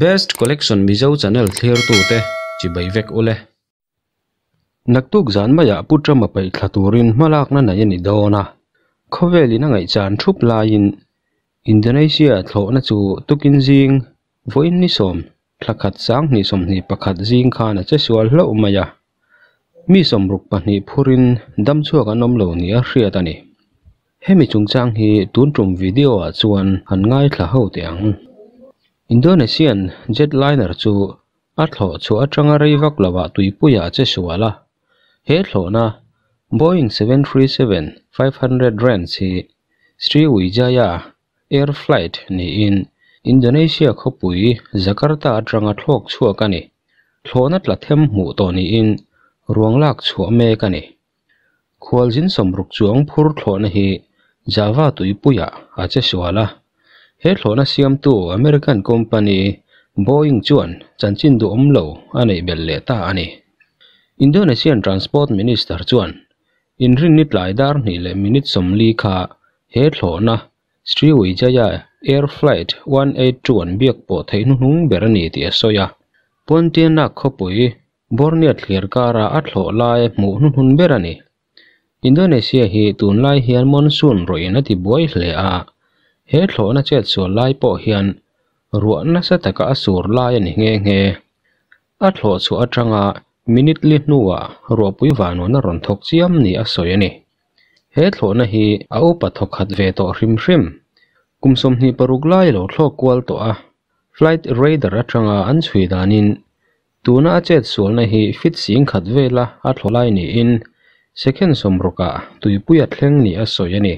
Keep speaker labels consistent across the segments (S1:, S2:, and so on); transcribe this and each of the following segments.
S1: Best Collection Mizo channel thlirtute chibai vek ule. Naktuk zan maiah Pu Trump-a paih thla turin hmalakna nei a ni dawn a, khawvelin a ngaihchan thup laiin Indonesia thlawhna chu tukin zing vawiin ni sawm thla khat sanghnih 21 zing khan a che sual hlauh mai a, mi 62 phurin damchhuak an awm lo nia hriat a ni. Hemi chungchang hi tun tum video ah chuan han ngaithla ho teh ang. Indonesian jetliner chu a thlawh chhuah atanga rei vak lovah tuipuiah a che sual a, he thlawhna Boeing 737-500 range hi Sriwijaya Air Flight niin Indonesia khawpui Jakarta atanga thlawk chhuak a ni. Thlawhna tla them hmuh tawh niin ruang lak chhuah mek a ni. Khualzin 60 chuang phur thlawhna hi Java tuipuiah a che sual a. He thlawhna siamtu American company Boeing chuan chanchin duhawm lo a neih belh leh ta a ni. Indonesian Transport Minister chuan inrinni tlai dar hnih leh minute 40 kha he thlawhna Sriwijaya Air Flight 182 an biak pawh theih hnuhnung ber a ni tih a sawi a. Pontianak khawpui Borneo thlir kara a thlawh lai hmuh hnuhnun ber a ni. Indonesia hi tunlai hian monsoon rawhin a ti buai hle a, he thlawhna chet sual lai pawh hian ruah nasa taka a sur lai a ni nghe nghe. A thlawh chhuah atanga minute li hnuah ruahpui vanuan a rawn thawk chiam ni a sawi a ni. He thlawhna hi a upa thawk khat ve tawh hrim hrim. Kum 26 lai lo thlawk kual tawh a, flight radar atanga an chhui danin tuna a chet sualna hi fit sing khat vela a thlawh lai niin second 60ah tuipui a thleng ni a sawi a ni.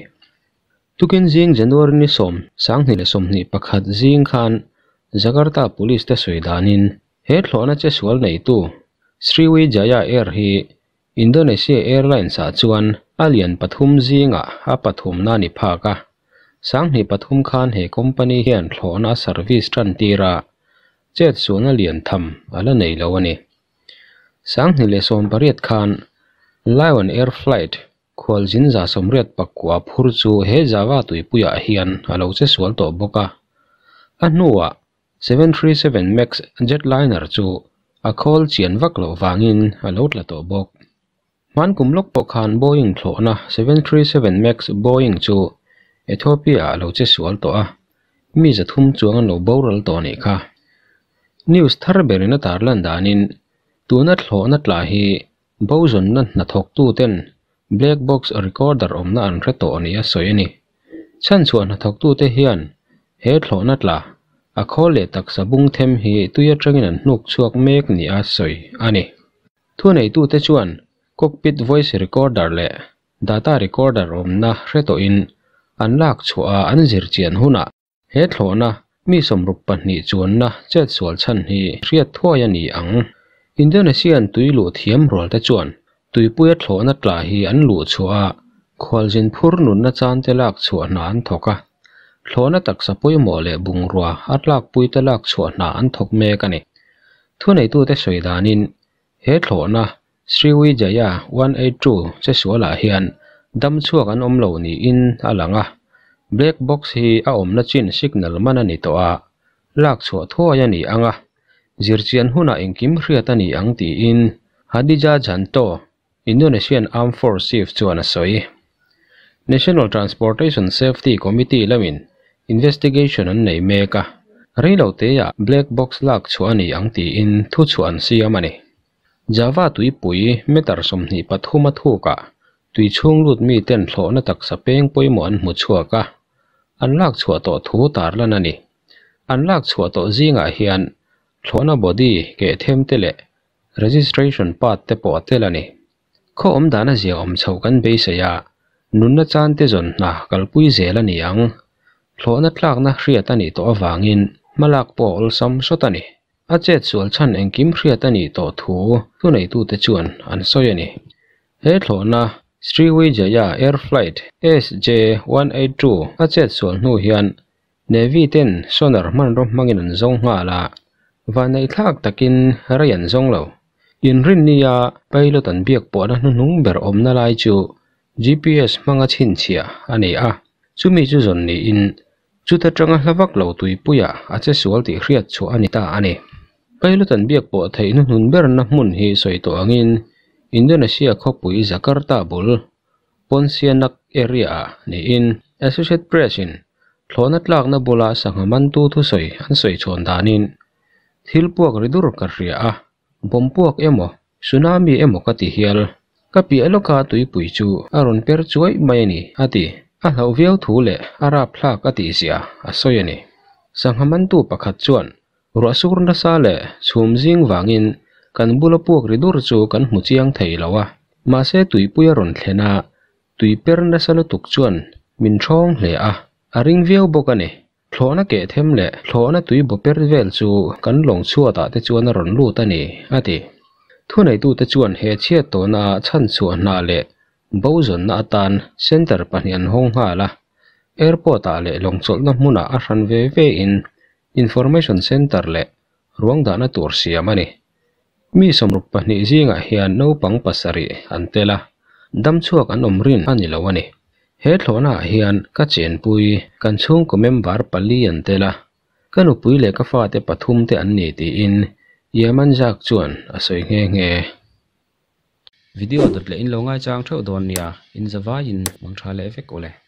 S1: Tukin zing January ni 10 2021 zing khan Jakarta Police te sawi danin he thlawhna che sual neitu Sriwijaya Air hi Indonesia Airlines ah chuan a lian pathum zingah a pathum na ni phak a. 2003 khan he company hian thlawhna a service tan tira chet sualna lian tham ala nei lo a ni. 2018 khan Lion Air Flight khualzin 189 phur chu he Java tuipuiah hian a lo che sual tawh bawk a. A hnuah 737 Max jetliner chu a khawl chian vak loh vangin a lo tla tawh bawk. Hmankum lawk pawh khan Boeing thlawhna 737 Max Boeing chu Ethiopia a lo che sual tawh a, mi 300 chuang an lo boral tawh anih kha. News thar berin a tarlan danin tuna thlawhna tla hi bozonna hnathawk tu ten black box recorder awmna an hre tawh ni a sawi a ni. Chan chhuah hnathawk tu te hian he thlawhna tla a khawl leh taksa bung them hi tui atangin an hnuk chhuak mek ni a sawi a ni. Thu nei tu te chuan cockpit voice recorder leh data recorder awmna hre tawhin an lak chhuah an zir chian hunah he thlawhna mi 62 chuanna chet sual chan hi hriat thuai a ni ang. Indonesian tui luh thiam rual te chuan tuipuia thlawhna tla hi an luh chhuah a khualzin phur nunna chan te lak chhuah hna an thawk a. Thlawhna taksa pawimawh leh bungrua a tlak pui te lak chhuah hna an thawk mek a ni. Thu neitu te sawi danin he thlawhna Sriwijaya 182 che sualah hian dam chhuak an awm lo niin a lang a. Black box hi a awmna chin signal man a ni tawh a, lak chhuah thuai a ni ang a. Zirchian hunah engkim hriat a ni ang tiin Hadija Janto, Indonesian Armed Force Chief chuan a sawi. National Transportation Safety Committee lamin investigation an nei mek a, reilo teah black box lak chhuah a ni ang tiin thu chhuah an siam a ni. Java tuipui meter 23 a thukah tui chhung lut mi ten thlawhna taksa peng pawimawh an hmu chhuak a, an lak chhuah tawh thu tarlan a ni. An lak chhuah tawh zingah hian thlawhna body ke them te leh registration part te pawh a tel a ni. Khaw awm dana zia awm chho kan beisei a, nunna chan te zawn hna kalpui zel a ni ang. Thlawhna tlakna hriat a nih tawh avangin hmalak pawh awlsam sawt a ni. A chet sual chan engkim hriat a nih tawh thu thu neitu te chuan an sawi a ni. He thlawhna Sriwijaya Air Flight SJ182 a chet sual hnu hian Navy ten sonar hmanraw hmangin an zawng nghal a, vanneih thlak takin rei an zawng lo. Inrinnia pilot an biak pawhna hnuhnung ber awmna lai chu GPS hmanga chhinchhiah a ni a, chumi chu zawn niin Chuta tanga hla vak lo tuipuiah a che sual tih hriat chhuah a ni ta a ni. Pilot an biak pawh theih hnuhnun berna hmun hi sawi tawh angin Indonesia khawpui Jakarta bul Pontianak area ah niin Associated Press in thlawhna tlakna bula sangha mantu thusawi an sawi chhawn danin thil puak ri dur ka hria a, bomb puak emaw tsunami emaw ka ti hial. Ka piah lawka tuipui chu a rawn per chuai mai a ni a ti. A hlauh viau thu leh a rapthlak a tih zia a sawi a ni. Sangha mantu pakhat chuan Ruah sur nasa leh chhum zing vangin kan bula puak ri dur chu kan hmu chiang thei lo a, mahse tuipui a rawn thlen a, tui per nasa lutuk chuan min ṭhawng hle a, a ring viau bawk a ni. Thlawhna keh them leh thlawhna tui baw per vel chu kan lawng chhuatah te chuan a rawn lut a ni, a ti. Thuneitute chuan he chhiat tawhna ah chhanchhuah hna leh bo zawnna atan centre pahnih an hawng nghal a, airport ah leh lawng chawlhna hmunah a hran ve ve in Information Centre leh ruang dahna tur siam a ni. Mi 62 zingah hian naupang pasarih an tel a, damchhuak an awm rin a ni lo a ni. He thlawhnaah hian ka chenpui, kan chhungkaw member pali an tel a, ka nupui leh ka fate pathum te an ni tiin Yeman Zak chuan a sawi nghe nghe. Video dawt leh in lo ngaichang theuh dawn nia, in zavaiin mang tha leh vek ule.